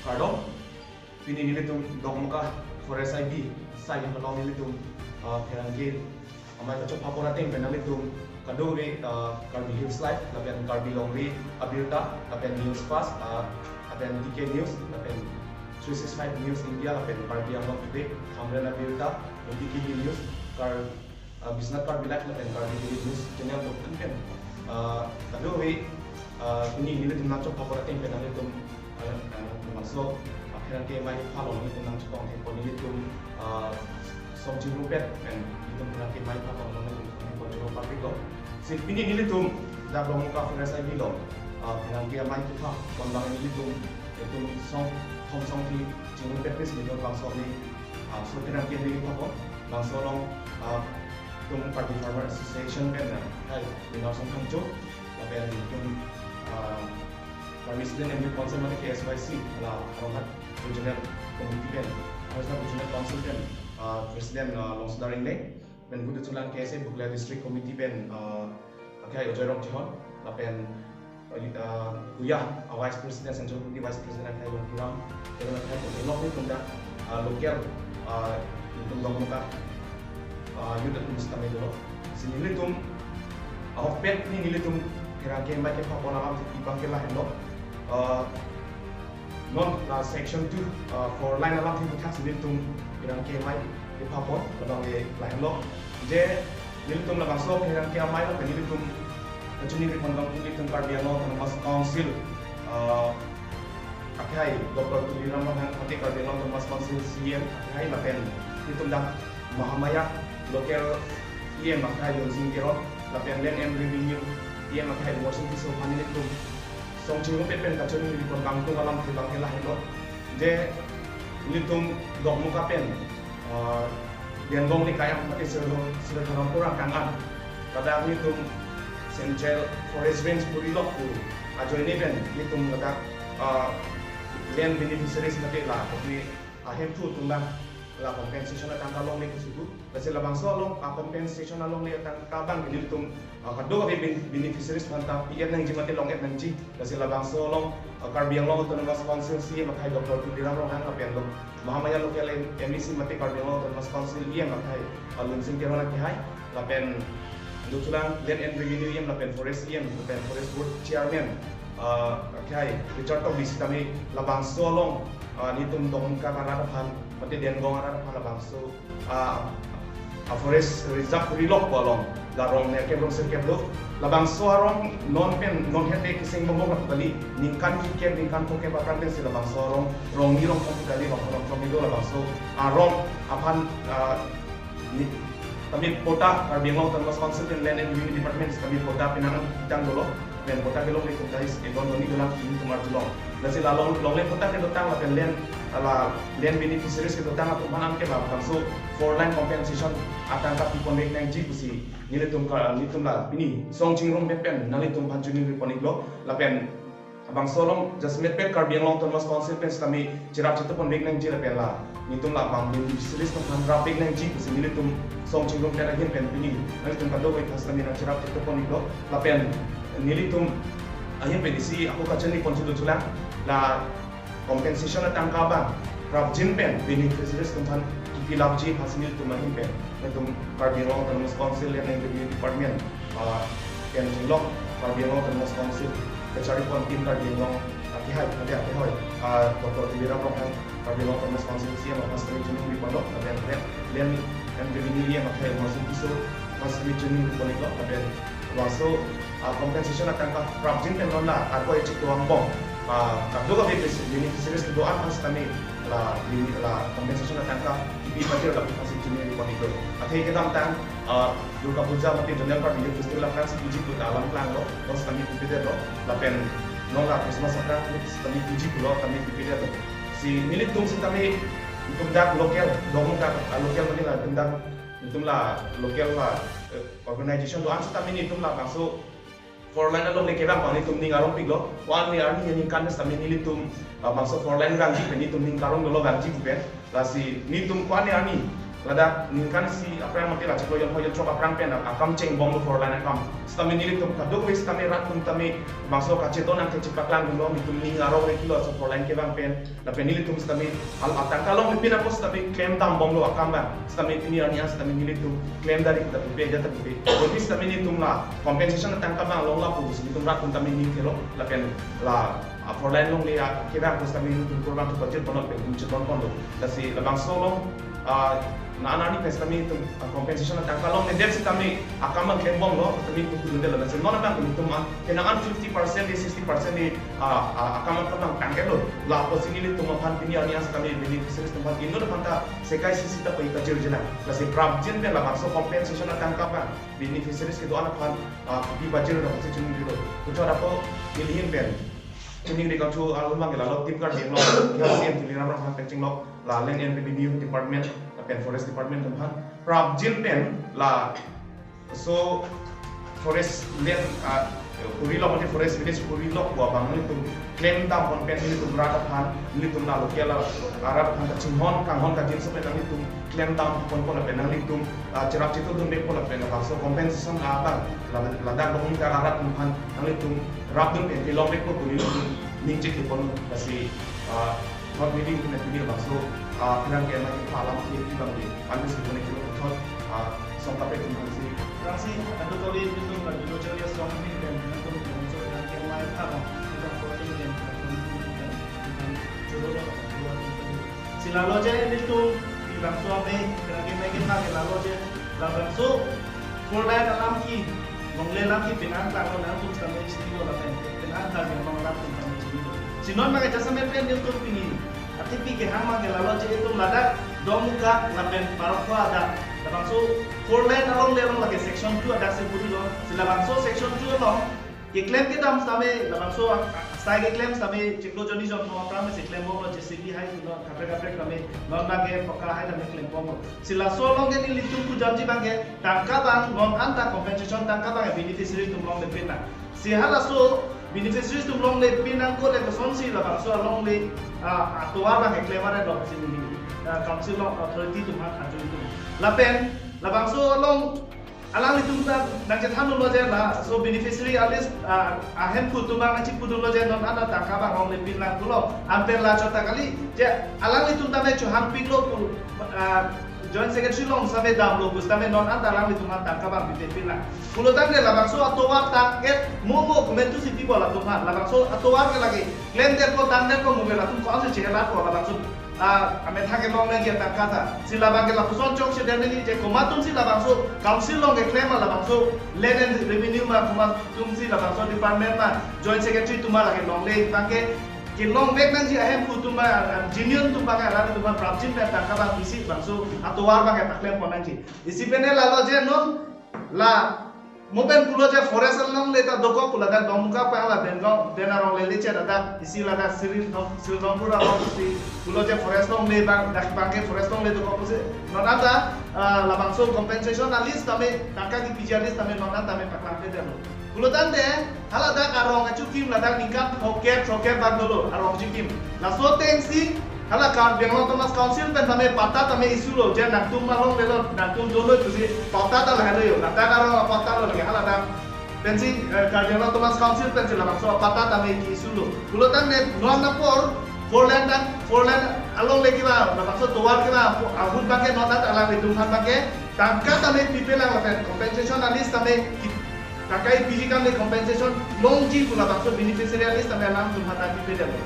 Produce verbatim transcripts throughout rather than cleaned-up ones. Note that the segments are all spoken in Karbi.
Kardom, pini nelitum Dokmoka Forest I B sai along nelitum, ah, pherangke amei kachok apor ateng pen nelitum kadokave, ah, Karbi Hills Live, lapen Karbi Longri Abirta, lapen News Fast, ah, lapen T K News, lapen three six five News India, lapen Karbi Anglong Today, Hamren Abirta, T K B News, Kar, ah, Biswanath Karbi Live, lapen Karbi Daily News Channel dok pen pen, ah, kadokave, ah, pini nelitum nangchok apor ateng pen nelitum, ah, ah, labangso, ah, pherangke amei aphan along nelitum nangchok apor ateng pen nelitum, ah, Song Chingrum pet pen nelitum pherangke amei aphan along nelitum nangchok apor ateng pen. Si pini nelitum dak Dokmoka Forest I B along, ah, pherangke amei kepapon abang nelitum, nelitum Song, Thom Songthi Chingrum pet pis nelitum labangso ni, ah, so pherangke amei kepapon, labangso along, ah, itum Karbi Farmer Association pen, ah, hai, Binaw Song Thangcho, lapen itum, ah, Karbi Student Youth Council mate K S Y C, la Howraghat Regional Committee pen, Howraghat Regional Council pen, ah, President, ah, Longsodar Engleng, pen Gudu Chulang K S A Bokajan District Committee pen, ah, akhai Ajoy Rongchehon, lapen, ah, Kuya, ah, Vice President, Central Committee Vice President akhai Longkiram, lapen akhai Longkiram nelitum dak, ah, local, ah, nelitum Dokmoka, ah, youth atum sitame dolo. Si nelitum, ah, ahokpet ni nelitum pherangke amei kepapon alam si pi abang ke lahenlo. Ah, non la section two, ah, four line alamthe puthak si nelitum pherangke amei kepapon labang ke lahenlo. Je nelitum labangso pherangke amei along nelitum kachini ripon abang nelitum Karbi Anglong Autonomous Council, ah, akhai Doctor Tuliram Ronghang mate Karbi Anglong Autonomous Council C E M akhai lapen nelitum dak Mahamaya local E M akhai Lunsing Teron, lapen Land and Revenue E M akhai Morsing Tisso aphan nelitum Song Chingrum pet pen kachini ripon abang atum alamthe abang ke lahenlo. Je nelitum Dokmoka pen, ah, Dengong ni kayang mate Sir, Sir Dharampur angkang an, ladak nelitum Central Forest Range puri lok pu ajoine pen nelitum ladak, ah, land beneficiaries mate la, kami ahemphu atum abang la compensation atangka longle pusi pu. Lasi labangso along, ah, compensation alongle atangka abang nelitum, ah, kadokave ben-, beneficiaries aphanta pi-et nangji mate long-et nangji. Lasi labangso along, ah, Karbi Anglong Autonomous Council C E M akhai Doctor Tuliram Ronghang lapen lo Mahamaya local M-, M A C mate Karbi Anglong Autonomous Council E M akhai, ah, Lunsing Teron akhai, lapen Dochulang Land and Revenue E M lapen Forest E M lapen Forest Board Chairman, ah, akhai Richard Tokbi sitame labangso along, ah, nelitum Dokmoka arat aphan mate Dengong arat aphan labangso, ah, ah, Forest Reserve puri lok pu along la rong nerkep rong sirkep do. Labangso arong non pen non hete keseng bongbong kali, ningkan phlikep ningkan phokep aphrang pensi labangso arong rong ni rong thom kali, rong rong thom ni do. Labangso arong aphan, ah, ni, kami patta, Karbi Anglong Autonomous Council pen Land and Revenue Department kami patta pinang tang dolo, pen patta kelongle atum ta is egon doni dolang nelitum arjulong. Lasi la long, longle patta kedotang lapen land, la land beneficiaries kedotang atum aphan ke labangso four line compensation atangka pipon vek nangji pusi nelitum ka, nelitum la pini Song Chingrum pet pen nanglitum aphan chini ripon iklo. Lapen labangso along jasemet pen Karbi Anglong Autonomous Council pen sitame cherap chetongpon vek nangji lapen la nelitum labang beneficiaries atum aphan rap vek nangji pusi nelitum Song Chingrum pet ahin pen pini nanglitum kadokave aphan sitame nangcherap chetongpon iklo. Lapen nelitum ahin pen isi ako kachini pon si dochulang, la compensation atangka abang prapjin pen beneficiaries atum aphan kipi lapji aphan si nelitum ahin pen nelitum Karbi Anglong Autonomous Council Land and Revenue Department, ah, pen chinglok Karbi Anglong Autonomous Council kacharipon team Karbi Anglong, ah, kehai, kehai, kehai, ah, Doctor Tuliram Ronghang, Karbi Anglong Autonomous Council C E M aphan sitame chini ripon lo, lapen Land and Revenue E M akhai Morsing Tisso aphan sitame chini ripon iklo, lapen labangso, ah, compensation atangka prapjin pen non la ako echik tuang bom, ah, kadokave beneficiaries kedo-an aphan sitame la, la compensation atangka kipi patir lapu aphan si chini ripon iklo. Athe kedamtang, ah, Durga Puja mate Zonal Karbi Youth Festival aphrang si piji pu ta alam klanglo, non sitame pipedetlo, lapen non la Christmas aphrang sitame piji pulo, sitame pipedetlo. Si nelitum sitame itum dak local, Dokmoka, ah, local mate la itum dak, itum la local la, eh, organization do-an sitame nelitum labangso four line alongle kevang abang nelitum ning arong piklo. Ko-an arni aningkan sitame nelitum, ah, bangso four line vangji pen nelitum ning karong dolo vangji pu pen. Lasi nelitum ko-an arni Ladak ningkan isi aphrang mate la chiklo jon ho jon throk aphrang pen akam chengbomlo four lane akam. Sitame nelitum kadokave sitame rat atum tame bangso kachetonnang kachepaklang dunlo, nelitum ning arong le kilo so four lane kevang pen. Lapen nelitum sitame al atangka longle pin ako sitame klemdambomlo akam abang. Sitame pini arni an sitame nelitum klemdari kita pipe aja ta pipe. Jadi sitame nelitum la compensation atangka abang longlo pu si nelitum rat atum tame ning thelo. Lapen la a four lane longle a kevang ako sitame nelitum kurang tu budget ponlo pen nelitum cheton ponlo. Lasi labangso along, ah, na anani pen sitame nelitum, ah, compensation atangka longledet sitame akam abang klembomlo, sitame nelitum kudundelo. Lasi non abang nelitum an, kena an fifty percent di, sixty percent di, ah, ah, akam abang tangketlo. Lapusi nelitum aphan pini arni an sitame beneficiaries atum aphan inut aphan ta sekai sisi ta pai kajirjinang. Lasi prapjin pen labangso compensation atangka abang beneficiaries kedo-an aphan, ah, kopi pajir lapusi chiningrilo. Kuchot ako neli ahin pen chiningri kangthu arlo abang ke lalo Team Karbi Anglong, K R C M Tuliram Ronghang pen chinglok, la Land and Revenue Department, lapen Forest Department atum aphan. Prapjin pen la so forest land, ah, Kurilok mate forest village Kurilok pu abang nelitum klemdam pon pen nelitum rat aphan, nelitum la local a, ah, rat aphan kachinghon kanghon kajinso pen nelitum klemdam ponpo lapen nanglitum, ah, cherap chetondun mekpo lapen labangso compensation abang la, ladak dong ta rat atum aphan nanglitum rapdun pen kelong mekpo pu nelitum ningje kepon. Lasi, ah, thot meeting pen pini labangso, ah, pherangke amei kepha alam ke abang ke anke si pone kilo thot, ah, song kaprek atum aphansi. Rangsi adu kali nelitum Karbi Lo-Charli Asong ahin pen nelitum pherangke amei kepha abang nelitum fourteen pen nelitum choro lo. Si lalo je nelitum pherangke amei, pherangke amei kepha ke lalo je labangso four lane alam ke, longle alam ke penang tanglo nangtum sitame chinilo lapen penang tanglo nangtum sitame chinilo. Si non abang jasemet pen nelitum pini atepi kehang abang ke lalo je itum ladak Dongmukak lapen Parokhowa adak labangso four lane alongle along lake section two adak si purilo. Si labangso section two along keklem kedam sitame labangso a-, a-, asai keklem sitame chiklo jon ni jon thom aphrang si klembomlo, J C B hai si non kaprek kaprek tame non abang ke pakka hai tame klembomlo. Si laso along ke nelitum kujamji abang ke tangka abang non anta compensation tangka abang beneficiary atum longle pinnang. Si halaso beneficiary atum longle pinnang ako le kosonsi labangso alongle, ah, atovar abang ke klem aret lo si neli, ah, council along authority atum aphan arju itum. Lapen labangso along alanglitum ta nangchethan dunlo je laso beneficiary list, ah, ahemphu atum abang nangchipudunlo je non anta tangka abang longle pinnang pulo. Anpen la chot ta kali je alanglitum tame chohangpiklo pu, ah, Joint Secretary along sitame damlo pu sitame non anta alanglitum aphan tangka abang pipe pinnang. Pulo tangte labangso atovar tang et mo mo komantu si pipo latum aphan, labangso atovar ke lake klemdetpo tangdetpo mo ke latum ko-ansi chehelatpo labangso, ah, amethang kelong nangji atangka ta. Si labang ke lapuson chokchedet nangji je komat atumsi labangso council along keklem ma labangso Land and Revenue ma komat atumsi labangso department ma Joint Secretary atum ma lake longle abang ke kelongvek nangji ahemphu atum ma, ah, genuine atum abang ke alanglitum aphan prapjin pen tangka abang isi bangso atovar abang ke paklem pon nangji. Isi pen lalo je non la mo pen pulo je forest alongle ta dokok pu ladak Dongmukak pen la Bengaon, Benarong le lechet ladak isi ladak Sri Dong, Sri Dongpur along si pulo je forest alongle abang dak abang ke forest alongle dokok pusi. Non anta, ah, labangso compensation alist tame tangka kepiji alist tame non anta tame paklangpedetlo. Pulo tangte haladak arong achukim ladak ningkan throkkep throkkep bak dolo arong achukim. Laso atengsi hala Karbi Anglong Autonomous Council pen tame patta tame issue lo je nangtum alonglelo nangtum dolo pusi patta ta lahelo yo. Ladak arong apatta lo lake haladak pensi, eh, Karbi Anglong Autonomous Council pensi labangso apatta tame ke-issue lo. Pulo tangte non apor four lane tang four lane alongle kevang labangso tovar kevang ahut abang ke non anta alanglitum aphan abang ke tangka tame pipelang lapen compensation alist tame ki-, tangka kepiji akam le compensation longji pu labangso beneficiary alist tame alanglitum aphan ta pipedetlo.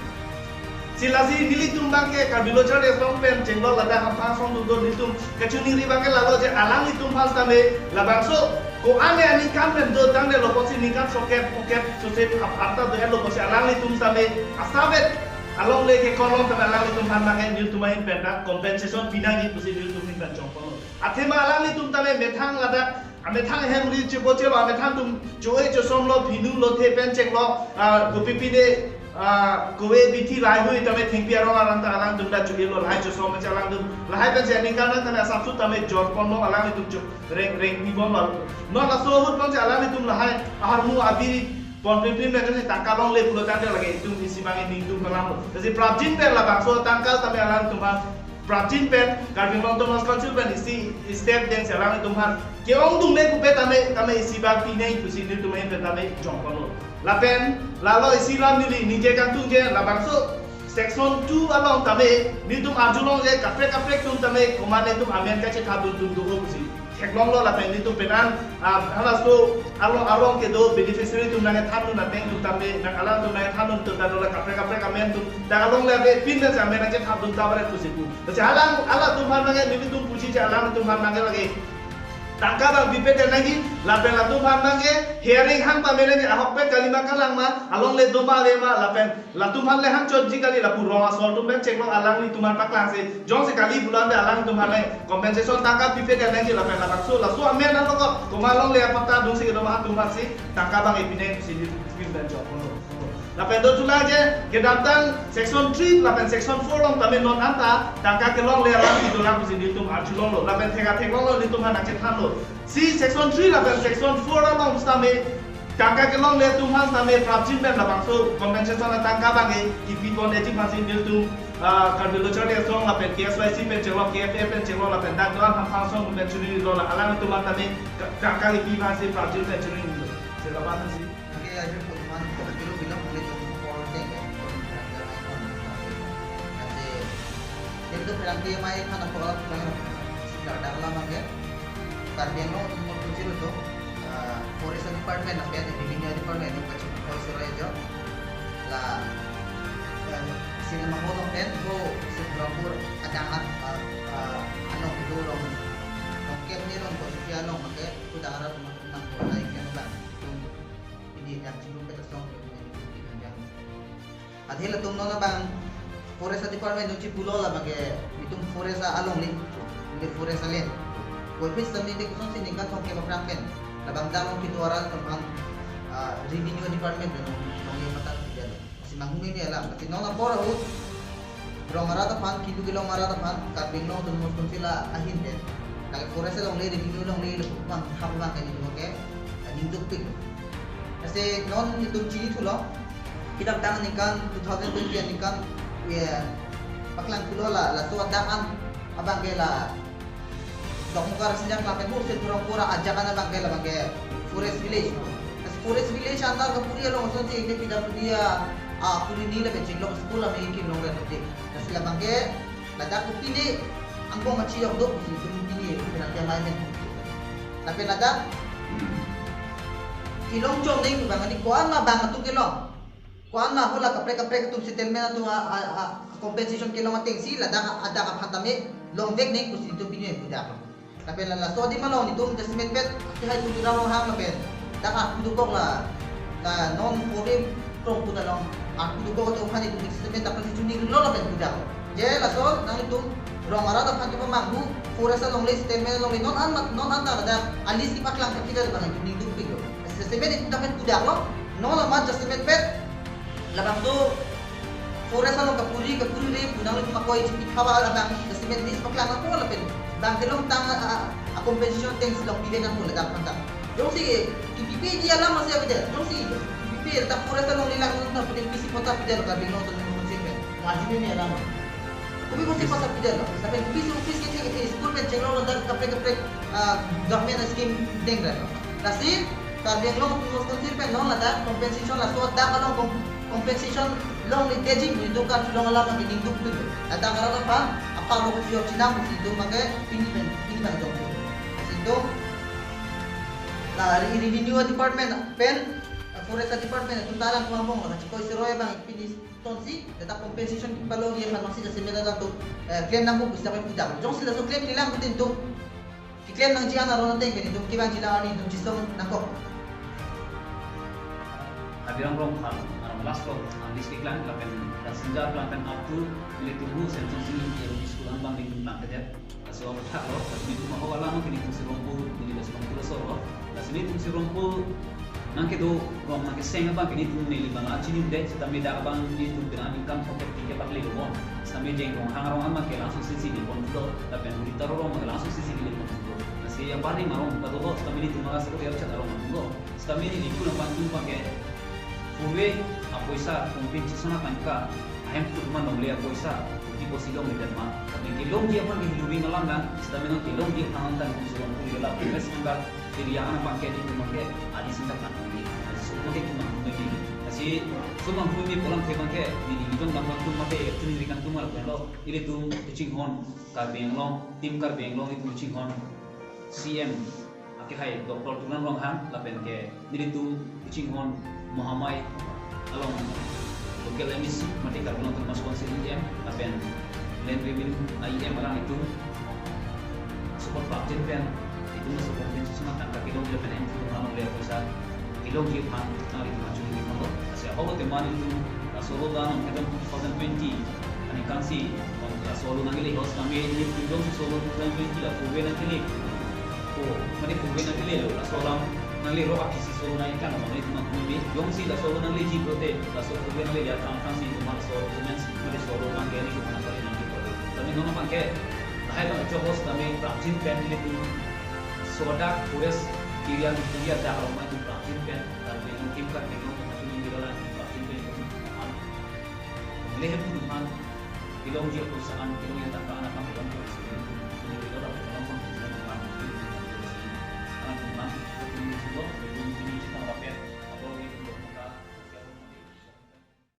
Si lasi nelitum abang ke Karbi Lo-Charli Asong pen chenglok ladak hamphang asong dun do nelitum kachiningri abang ke lalo je alanglitum aphan tame labangso ko-an aningkan pen do tangdetlo pusi ningkan throkkep throkkep sose ap-, apta do-etlo pusi alanglitum tame asavet alongle ke kolong tame alanglitum aphan abang ke nelitum ahin pen ta compensation pinangji pusi nelitum ahin pen chongponlo. Athema alanglitum tame methang ladak amethang hem ri chipo chelo, amethang atum cho-e chosomlo, phinu lothe pen chenglo, ah, kopipine, ah, kove bithi lahai hui tame thengpi arong arang ta alangtum ta cho-elo, lahai chosom pen alangtum lahai pen si aningkan tame asapsu tame jor ponlo, alanglitum cho reng reng pibomlo. Non laso ahut pen si alanglitum lahai aharmu abi ponpinpin pen si tangka longle pulo tangte lake itum isi abang nelitum kalam lo. Lasi prapjin pen labangso tangka tame alanglitum aphan Prapjin pen, Karbi Anglong Autonomous Council pen isi step dengsi alanglitum aphan ke-ongdungle pupe tame, tame isi bak pinang pusi nelitum ahin pen tame jongkoklo. Lapen lalo isi lam neli ningje kangtung je, labangso section two along tame nelitum arjulong je kaprek kaprek atum tame komat nelitum amen kachethapdun atum do pusi theklonglo. Lapen nelitum penang, ah, halaso along, along kedo beneficiary atum nangkethandun ateng atum tame, nang alangtum nangkethandun atum tame la kaprek kaprek amen atum dak alongle ave pin pen amen nangkethapdun ta baret pusi pu. Lasi alang, alangtum aphan nangke, nelitum puji je alangtum aphan nangke lake tangka bang pipedet nangji, lapen latum aphan nangke hearing hang pame nangji, ahokpet kalima kalang ma, alongle doma ave ma, lapen latum aphan le hangchotji kali, lapu rong asor atum pen chenglo, alanglitum aphan paklangsi jongsi kali pulote alangtum aphan le compensation tangka pipedet nangji, lapen labangso laso amen along ko komat alongle apatta dungsi kedoma atum aphansi tangka bang epinangsi nelitum pen jongkoklo. Lapen do chulang je kedamtang section three lapen section four along tame non anta tangka kelongle alam kedo lang pusi nelitum arjulonglo. Lapen theka theklonglo, nelitum aphan nangchethanlo. Si section three lapen section four along tame tangka kelongle atum aphan tame prapjin pen labangso compensation atangka bang ke kipipon eji aphansi nelitum, ah, Karbi Lo Charli Asong lapen K S Y C pen chenglo, K F A pen chenglo, lapen dak doan hamphang asong pen chunilo, la alangtum aphan tame ka-, tangka kipi aphansi prapjin pen chunilo. Selamat si. Oke, aja pun man, kalau belum, belum boleh tuh, kalau saya kayak, kalau misalnya, kalau misalnya, nanti, jadi tuh, berarti yang main, mana kalau, kalau, si ladang lama, ya. Karbi Anglong Autonomous Council itu, eh, Forest Department, apa ya, Revenue Department, itu kacil, kalau suruh aja. Lah, eh, sini mah, kalau pen, itu, si Rampur, ada, eh, eh, anu, itu, rong, rong, kem ni, rong, posisi, anu, pakai, itu, dah, arah, teman-teman, kalau saya, kem, bang, itu, ini, yang, cuma, kita, song, ini, ini, ini, yang, Adhe latum non abang Forest Department nung chipulo labang ke itum forest alongle, neli forest alen. Koi pis tam neli kosonsi ningkan thomkep aphrang pen labang dam nung kedo arat atum aphan, ah, Revenue Department nung, nung ye mata pidal. Si manghu meme alam, tapi non apor ahut rong arat aphan, kilu kelong arat aphan, Karbi Anglong Autonomous Council ahin pen, lake forest alongle, revenue alongle, lapu aphan, hap abang ke itum ke, ah, ningdukpik. Lasi non itum chinithulo, kedamtang aningkan two thousand twenty aningkan, ya, paklangthulo la, laso adak an abang ke la Dokmoka Rasinja Club pen Hursil Kurongpura ajak an abang ke labang ke Forest Village. Lasi Forest Village antar kapuri along asonsi ke P W D a, a, puri ni lapen chiklo school ame kelong ret lote. Lasi labang ke ladak ko pine angbong achi yok do pusi itum pine penalty amai men. Lapen ladak kelong chom neng abang ani ko-an ma bang atum kelong. Ko-an ma hala kaprek kaprek atum settlement atum a, a, a, compensation kelong atengsi ladak adak aphan tame longvek neng pusi itum pine pudak. Lapen la laso adim along itum jasemet pet kehai Tuliram Ronghang lapen dak arpu dokok la, la non kori krong pun along arpu dokok atum aphan itum jasemet dak pasi chunilo lapen pudak. Je laso nanglitum rong arat aphan kepamanghu forest alongle, settlement alongle, non an mat, non an ta ladak a list kepaklang kepidal abang itum ningdukpiklo. Jasemet itum dak pen pudaklo, non amat jasemet pet labang do forest along kapuri, kapuri re, pu nanglitum akoi chipi khawa labang, jasemet list paklang ako lapen bang kelong tang a, a, a compensation atengsi long pide nangpo ladak aphan ta. Jongsi kipipeji alam masi avedet, jongsi kipipe ta forest alongle lang ta pide, kopisi patta pidetlo Karbi Anglong Autonomous Council pen. Lajim ini alam. Kopi kopi patta pidetlo. Lapen kopisi office kethe kethe, school pen chenglo ladak kaprek kaprek, ah, government scheme dengranlo. Lasi Karbi Anglong Autonomous Council pen non ladak compensation, laso adak along com-, compensation longle detji pu itum karjulong alam abang ke ningdukpik. Ladak arat aphan aphan rok jok chinam pusi itum abang ke pini pen, pini abang jok. Lasi itum la re-, Revenue Department pen, eh, Forest Department atum ta lang kemang bong la kachikoi siroi abang pini tonsi, ladak compensation kipalo ye aphan masi jasemet ladak atum, eh, claim nangpo pusi dak pen pudak. Jongsi laso claim kelang putin itum keklem nangji an aron ateng pen itum kevangji lang arni itum chisong nangkok. Karbi Anglong Ronghang, arong last ko, ang district lang, lapen Rasinja lang pen up to, nelitum hu, Saint John Singing L P School ang bang nelitum lang kedet. Laso aphuthak lo, laso nelitum ahok alam ke nelitum si Rongpo, neli laso Rongpo laso lo. Laso nelitum si Rongpo, nangkedo rong nangkeseng abang ke nelitum neli bang achinidunde, setame dak abang nelitum pina income pocket ticket bak lego bon. Setame Jeng Ronghang arong abang ke langsung sisi di pon pulo, lapen Rita Rorong abang ke langsung sisi di pon pulo. Lasi yang paling arong kadolo, setame nelitum maga sekot ya chat arong pulo. Setame neli pulang pantun pakai. Purve apoisa compensation atangka Hemphu atum alongle apoisa, kuti posi longledet ma. Tapi kelongji aphan ke hilu bing alam lang, sitame non kelongji aphan tangte Songbong Hemphu la Congress member, area an aphan ke di tum ke, adi sinta kan di, adi so ke tum ang di. Lasi, Songbong Hemphu pu alamthe abang ke, di di jong dam atum mate, chunri kan atum arlo, ilitum kachinghon, Karbi Anglong, Team Karbi Anglong, ilitum kachinghon, C M, akehai Doctor Tuliram Ronghang, lapen ke nelitum kachinghon Mahamai along local M A C, mate Karbi Anglong Autonomous Council E M, lapen Land Revenue E M alanglitum. Support prapjin pen, itum support pen sisma tangka kelongji lapen M P atum alongle apoisa kelongji aphan, nanglitum chunri aphan lo. Lasi ahok te mane itum, la solo dan, kedam two thousand twenty, aningkan si, la solo nangli host kami, nelitum jongsi solo two thousand twenty la phuve nangkele. Oh, mane phuve nangkele lo, laso alam nanglero aphi si solo nangkang, mane itum kami, jongsi laso nanglejiplote, laso phuve nangle ya tang tang si itum laso comments, mane solo nangkele itum nangkele nangkele. Tame non abang ke, lahai abang chokos tame prapjin pen nelitum, sodak forest area ni area dak along mane prapjin pen, tame non kim kat pen non, tame non area la prapjin pen itum. Lehem itum aphan, kelongji apoisa an, kelongji atangka an,